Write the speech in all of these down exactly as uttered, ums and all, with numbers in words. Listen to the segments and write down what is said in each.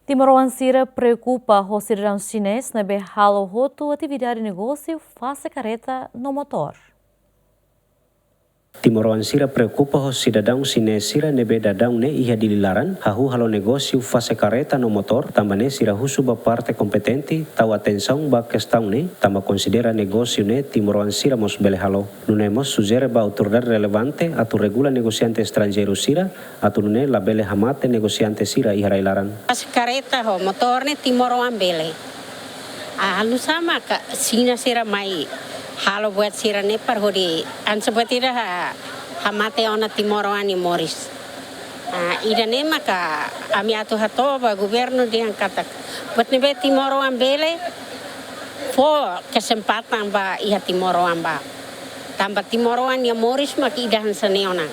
Timoroan sira preokupa ho sidadaun xinés ne'ebé halo hotu atividade negósiu fase kareta no motór. Timoroan sira preokupa ho sidadaun xinés sira ne'ebé daudaun ne'e iha Dili laran, hahú halo negósiu fase kareta no motór, tanba ne'e sira husu ba parte kompetente tau atensaun ba kestaun ne'e, tanba konsidera negósiu ne'e timoroan sira mós bele halo. Nune'e mós sujere ba autoridade relevante atu regula negosiante estranjeiru sira, atu nune'e labele hamate negosiante sira iha rai-laran. Fase kareta ho motór ne'e timoroan bele. Ah, halo sama ka Xina sira mai halo buat sira-ne'e para hodi hanesan buat ida ha, hamate ona timoroan nia moris. Ah, ida-ne'e maka ami atu hato'o ba governu dehan katak buat ne'ebé timoroan bele fó kesempatan ba iha timoroan ba. Tanba timoroan nia moris mak ida hanesan ne'e ona.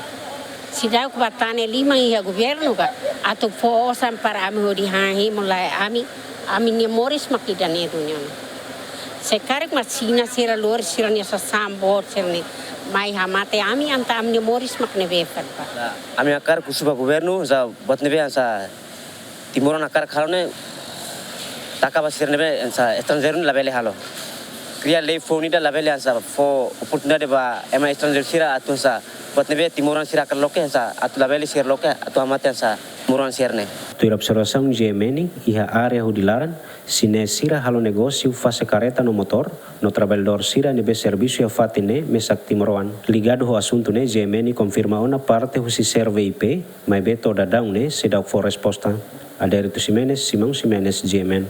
Seidauk ba tane liman iha governu ka atu fó osan para ami hodi han hemu lae ami, ami-nia moris mak ida-ne'e duni ona. Se karik mak Xina sira lori sira-nia sasán boot sira-ne'e mai hamate ami, entaun ami-nia moris mak ne'ebé fali ba. Ami hakarak husu ba governu, hanesan buat ne'ebé hanesan timoroan hakarak halo ne'e taka ba sira ne'ebé hanesan estranjeiru ne'e labele halo. Kria lei foun ida labele hanesan fó oportunidade ba ema estranjeiru sira atu hanesan buat ne'ebé timoroan sira hakarak loke hanesan atu labele sira loke atu hamate hanesan timoroan sira-ne'e. Tuir observasaun G M N, iha área hodi laran, xinés sira halo negósiu fase kareta no motór, no traballadór sira ne'ebé servisu iha fatin ne'e mesak timoroan. Ligadu ho asuntu ne'e, G M N konfirma ona parte husi SERVE I P, maibé to'o daudaun ne'e seidauk fó resposta. Adérito Ximenes, Simão Ximenes, G M N.